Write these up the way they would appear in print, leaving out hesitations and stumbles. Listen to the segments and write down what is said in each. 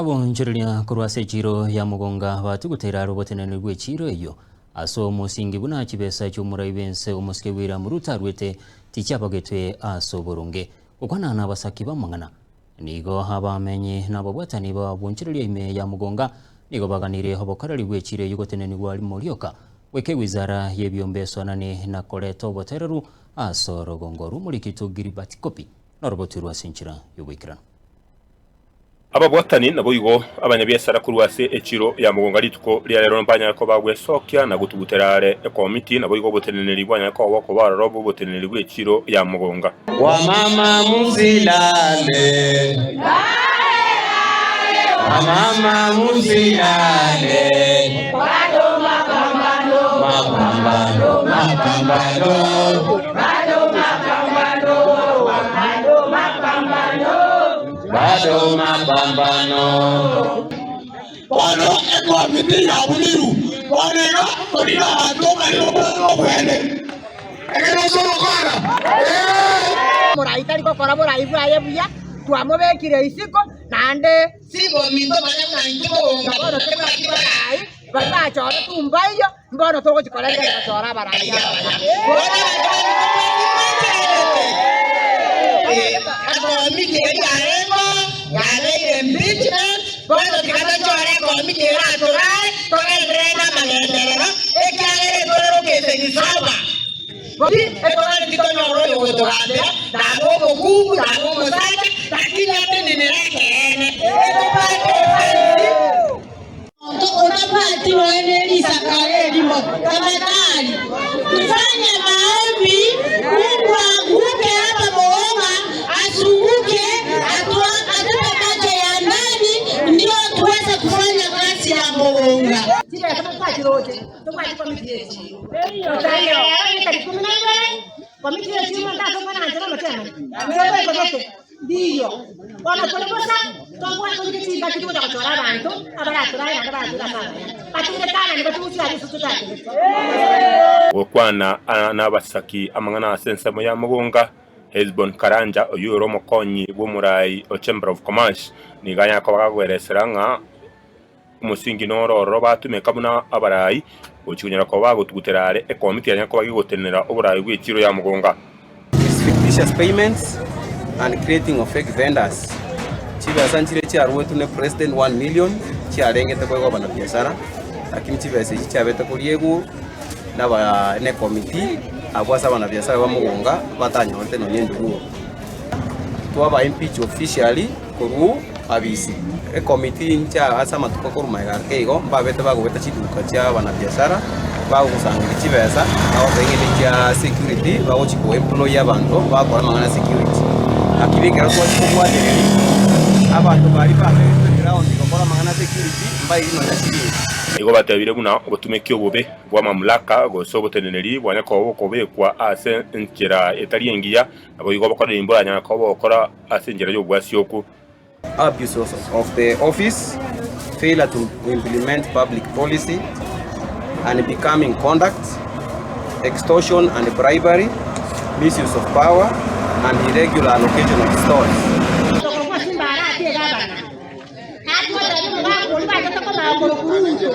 Abonchoreria korwa ase echiiro ya Mogonga batuguteire are oboteneneri bw'echiiro eyio ase omosingi buna chibesa chi'omorai bw'ense omosike William Ruto arwete tichiabagetwe ase oboronge. Gokwana nabasaki b'amang'ana, nigo abamenyi na ababwatani b'abonchoreria ime ya Mogonga nigo baganirie obokoreri bw'echiiro eyio gotenenigwa rimo rioka goika ewizara y'ebiombe esoanane na koreta obotoereru ase orogongo rw'omorikito Gilbert Kopi norobotwe ase enchera y'oboikeranu. Ababwatani naboigo abanyabiasara korwa ase echiro ya mogonga rituko ria rero mbanyare koba gwesokia na gotugutera are ekomiti, naboigo oboteneneri bwanyare koba okoba aroro bw'oboteneneri bw'echiro ya mogonga. Wamama musilale, wamama musilale, mapambano, mapambano. Bado mapambano. Bono ekomiti yabuniru, bono iga korina abanto bare obwene. Ekero ase ogokora, ee. Morai tari gokora borai bwaye buya, twamobekire isiko, naende. Sibominto baria buna intwe mogonga Bono tebwati barai, baria bachoretwe mbaiyo, mbono togochia korengereria gochora abarai abaya. Bono abanto baminto mwensi mwancherete, ekomiti eria yarengeo yabeire impeachment, bono tiga tochore ekomiti eratorae togenderere namagenderero, ekiagera etore location saba. Ekogera titonyora oyogotogambera, nabe omokungu, nabe omosacha, lakini atenenere ekeene. Etobwate efansi. Omonto otabwati nonya ne risakara erimo, tafadhali tufanye maombi Mungu anguke hapa Mogonga, azunguke atupe macho ya ndani ndio tuweze kufanya kazi ya Mogonga. Chibesa tokwachiroche, tobwati komiti y'echiro. Gochakera rero etari ikomi na ibere, komiti y'echiro monto ase okwana inche nomochemani, inche ngoikogete, ndiyo. Bono tore bosa, tobwate torike chingaki togocha gochora abanto abaratorae naende baratoire ase abaya. Batoire Kanani batugusie aria ase totatigete. Gokwana nabasaki amang'ana ase ensemo ya mogonga, Hesbon Karanja oyio ore omokonyi bw'omorai o Chamber of Commerce nigo anyare koba gakoeresera ng'a omosingi noro ororo batumeka buna abarai gochia konyara koba bagotugutera are ekomiti yanyare koba gegotenenera oborai bw'echiro ya mogonga. These fictitious payments and creating of fake vendors chibesa nchire chiaruetwe ne president 1 million chiarengete koegwa abanabiashara lakini chibesa echi chiabete koriegwa naba ne committee abwo ase abanabiashara ba mogonga batanyorete nonya enduruo. Twaba impeach officially korwa abisi. Ekomiti inche ase amatuko korwa magega ake igo mbabete bagobeta chiduka chia abanabiashara bagosangereria chibesa bagoteba ng'a nechia security bagochi ko employ abanto bakora amang'ana ya security. Lakini ekero twachia kobwatereria abanto baria babegetwe ground gokora amang'ana ya security mbairi nonya chiringi. Nigo batebire buna obotumeki obobe bw'amamulaka gose oboteneneri bwanya koba bokobekwa ase enchera etari engiya, naboigo obokoreri mboranyare koba bogokora ase enchera y'obwasioku. Abuse of the office, failure to implement public policy, unbecoming conduct, extortion and bribery, misuse of power, and irregular allocation of stores. Tokorokwa chimbarati egabana, natwatebia omogaka oria bachete komanya korokwa Ruto,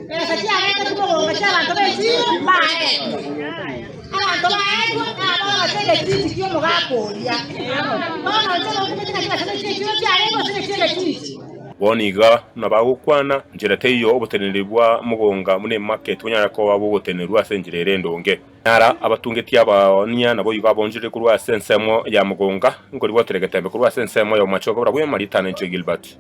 besa chiaretwe mogonga chi'abanto b'echiro mbaretwe. Abanto baetwe nabagache egechichi ki'omogaka oria. Bono inche nokumete naki baseme chi'echiro chiarenge gose nechi'egechichi. Bono iga buna bagokwana, nchera teiyo oboteneneri bwa mogonga buna emarket bonyare koba bogotenenerwa ase enchera ere endonge. Nara abatungetie abaoonia naboigo abonchorire korwa ase ensemo ya mogonga, nkoribwatera egetembe korwa ase ensemo ya omochoge barabwo Mariita na inche Gilbert.